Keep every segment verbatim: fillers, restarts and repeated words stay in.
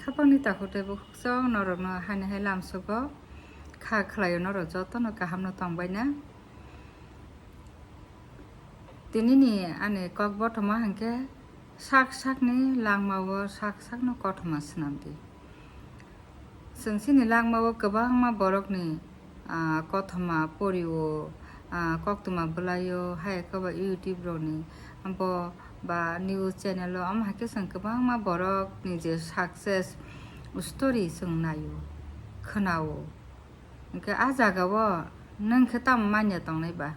Khapangni takhuk tei bukhuk chwng norokno haini hai lamsogo kha khlaio, norok jotono kahamno tongbaina. Tinini ani kok bothoma hinkhe sak sakni langmao sak sakno kothoma swnamdi. Chwng chini langmao kwbangma borokni, ah, kothoma porio, ah, koktwma bwlaio, hai eke ba YouTube rokni bo ba news channel o, omo hai khe chwng kwbangma borokni je success story chwng naio, khwnao. Hinkhe a jagao nwng khe tamo manya tongnai ba?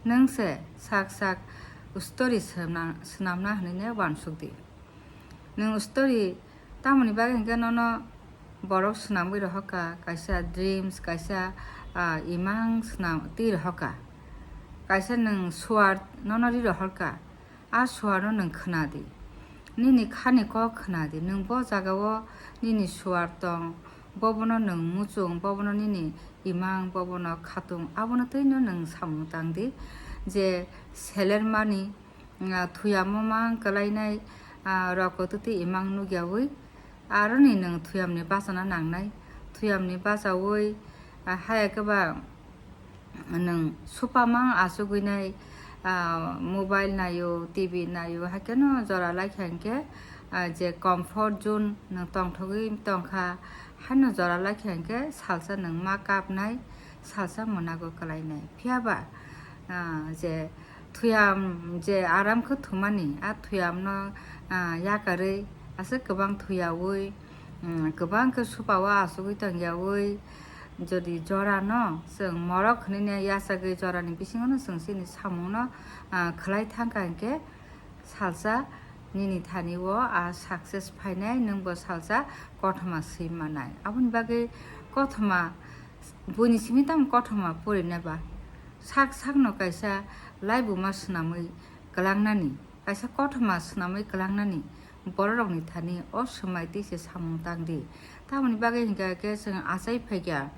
Nwng se sak sak story swnam-, swnamna hwnwi ne uansuk di. Nwng story tamoni bagwi hinkhe nono borok swnamwi rohorkha, kaisa dreams, kaisa, ah, imang swnam twi rohorkha, kaisa nwng suar nono ri rohorkha. A suarno nwng khwnadi, nini khani kok khwnadi, nwng bo jagao nini suar tong, bobono nwng muchung, bobono nini imang, bobono khatung, abono twino nwng samung tangdi je seler mani, ah, thuyamo mang kwlainai, ah, rokotwtwi imang nukyawi, aroni nwng thuyamni bachana nangnai. Thuyamni bachaui, ah, haya khe ba nwng supamang achugwinai, ah, mobile naio, T V naio, haikhe no jora laikha hinkhe, ah, je comfort zone nwng tongthogwi tongkha, haino jora laikha hinkhe salsa nwng ma kapnai, salsa mwnago kwlainai. Phiya ba, ah, je thuyam je aram khe thumani, a thuyamno, ah, yakarwi aswk kwbang thuyaui, mm, kwbang khe supao achugwi tongyaui, jodi jorano chwng morok hwnwi ne yachagwi jorani bisingono chwng chini samungno, ah, khwlai thangkha hinkhe salsa nini thani o, ah, success phainai, nwngbo salsa kothoma swi manai. Aboni bagwi kothoma Buini simi tamo kothoma porinai ba? Sak sakno kaisa laibuma swnamwi kwlangnani, kaisa kothoma swnamwi kwlangnani bororokni thani o swmai twi se samung tang di. Tamoni bagwi hinkha khe chwng achai phaikha,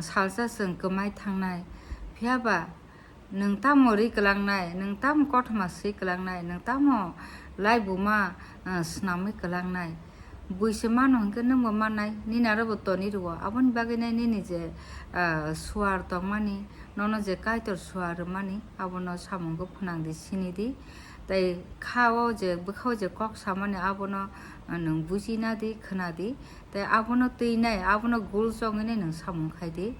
salsa chwng kwmai thangnai. Phiya ba nwng tamo ri kwlangnai, nwng tamo kothoma swi kwlangnai, nwng tamo laibuma, ah, swnamwi kwlangnai? Buisi mano hinkhe nwngbo mannai, nini aro bo toni rwo. Aboni bagwi nai nini je, ah, suar tongmani, nono je Kaitor suar rwmani, abono samungo phwnang di, sini di. Tei kha o je, bwkha o je kok samani, abono, ah, nwng buji na di, khwna di. Tei abono twi nai, abono gul chongwi nai nwng samung khai di.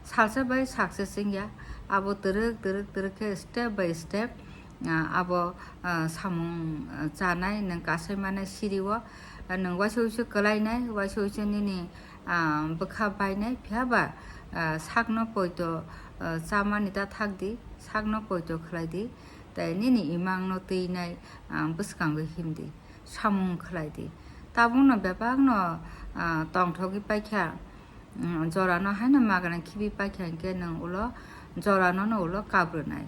Salsa bai success wngya, abo twrwk, twrwk, twrwk khe step by step, ah, abo, ah, samung, ah, chanai, nwng kasai manai siri o, ah, nwng waisa waisa kwlai nai, waisa waisa nini, ah, bwkha bai nai, phiya ba, ah, sakno poito, ah, chamani ta thak di, sakno poito khlai di, tei nini imang no twi nai, ah, bwskango him di, samung khlai di. Tabukno bebakno, ah, tongthogwi paikha. Mm, jorano haino magana khibi paikha hinkhe nwng ulo jorano no ulo kabrwnai.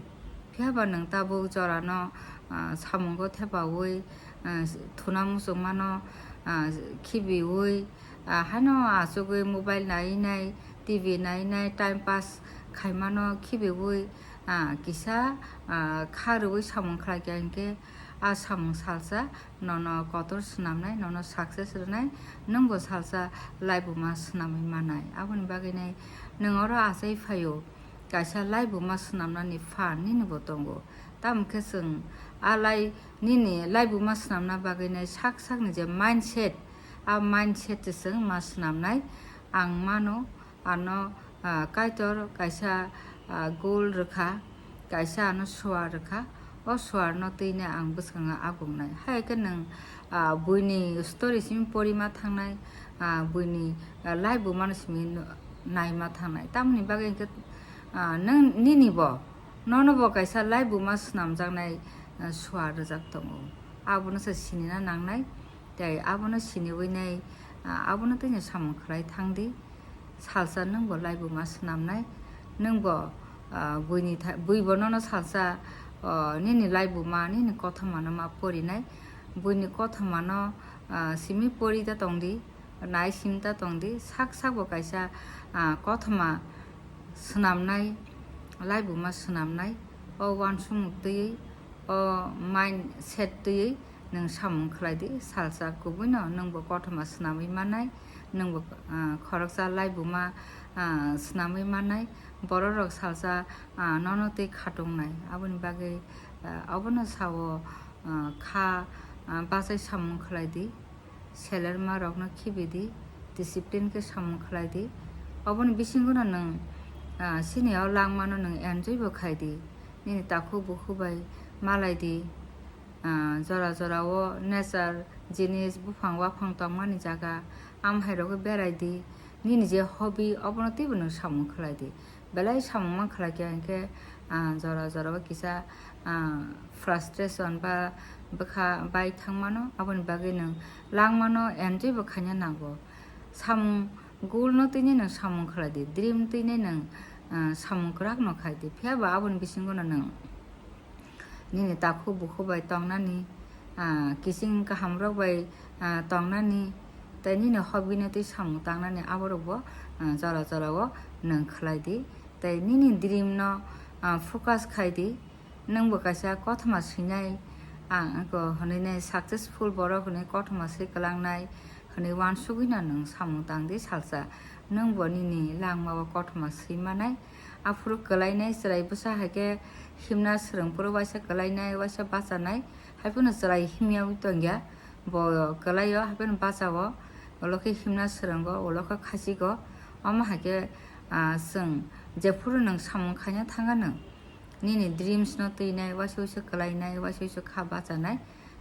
Phiya ba nwng tabuk jorano, ah, samungo thepaui, ah, thuna muchungmano, ah, khibiui, ah, haino achugwi mobile nai nai, T V nai nai, time pass khaimano khibiui, ah, kisa, ah, kha rwui samung khlaikha hinkhe a samung salsa nono kotor swnamnai, nono success rwnai, nwngbo salsa laibuma swnamwi manai. Aboni bagwi nai nwng oro achai phaio, kaisa laibuma swnamnani phan nini bo tongo. Tamo khe chwng a lai, nini laibuma swnamna bagwi nai sak sakni je mindset, a mindset se chwng ma swnamnai. Ang mano, ano, ah, Kaitor kaisa, ah, goal rwkha, kaisa ano suar rwkha, o suarno twino ang bwskango agungnai. Hai khe nwng, ah, buini story simi porima thangnai, ah, buini, ah, laibumano simi no-, naima thangnai. Tamoni bagwi hinkhe, ah, nwng nini bo, nono bo kaisa laibuma swnamjaknai, ah, suar rwjak tongo. Abono se sinina nangnai. Tei abono siniwi nai, ah, abono twino samung khlai thang di. Salsa nwngbo laibuma swnamnai, nwngbo, ah, buini tha-, buibo nono salsa, oh, nini laibuma, nini kothomano ma porinai. Buini kothomano, ah, simi pori ta tong di, nai sim ta tong di, sak sakbo kaisa, ah, kothoma swnamnai, laibuma swnamnai, o uansukmung twiwi, o mindset twiwi Nwng samung khlai di, salsa kubuino nwngbo kothoma swnamwi mannai, nwngbo, ah, khoroksa laibuma, ah, swnamwi mannai, bororok salsa, ah, nono twi khatungnai. Aboni bagwi, ah, obono sao, ah, kha, ah, bachai samung khlai di, selerma rokno khibi di, discipline khe samung khlai di. Oboni bisingono nwng, ah, sini o langmano nwng enjoy bo khai di, nini takhuk bukhuk bai malai di. Ah, jora jora o nature jinis, buphang waphang tongmani jaga, amhai rogo berai di, nini je hobby, obono teibo nwng samung khlai di. Belai samung man khlai khe hinkhe, ah, jora jora o kisa, ah, frustration ba bwkha bai thangmano, aboni bagwi nwng langmano enjoy bo khaina nango. Samung goal no twi nwng samung khlai di, dream twi nwng, ah, samung kwrak no khai di, phiya ba aboni bisingo no nwng nini takhuk bukhuk bai tongnani, ah, kiching kahamrok bai, ah, tongnani, tei nini hobby no twi samung tangnani aborokbo, ah, jora jora o nwng khlai di. Tei nini dream no, ah, focus khai di. Nwngbo kaisa kothoma swinai, ang eko hwnwi nai successful borok hwnwi kothoma swi kwlangnai hwnwi uansugwino nwng samung tang di salsa. Nwngbo nini langmao kothoma swi manai. Aphuru kwlainai chwrai bwsa hai khe himna swrwng phuru waisa kwlainai, waisa bachanai, hai phano chwrai himyawi tongya. Bo kwlaio, hai phano bachao, ulo khe himna swrwngo, ulo khe khachiko. Omo hai khe, ah, chwng jephuru nwng samung khaina thangano, nini dreams no twinai, waisa waisa kwlainai, waisa waisa kha bachanai,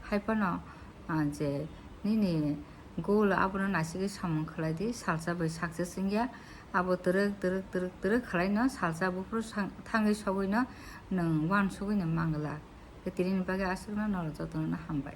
hai phano, ah, je nini goal abono naisingwi samung khlai di, salsa bai success wngya, abo twrwk, twrwk, twrwk, twrwk khlaino salsa buphuru sang-, thangwi sogwino nwng uansugwino mangla. Tei tinini bagwi aswkno norok jotono hambai.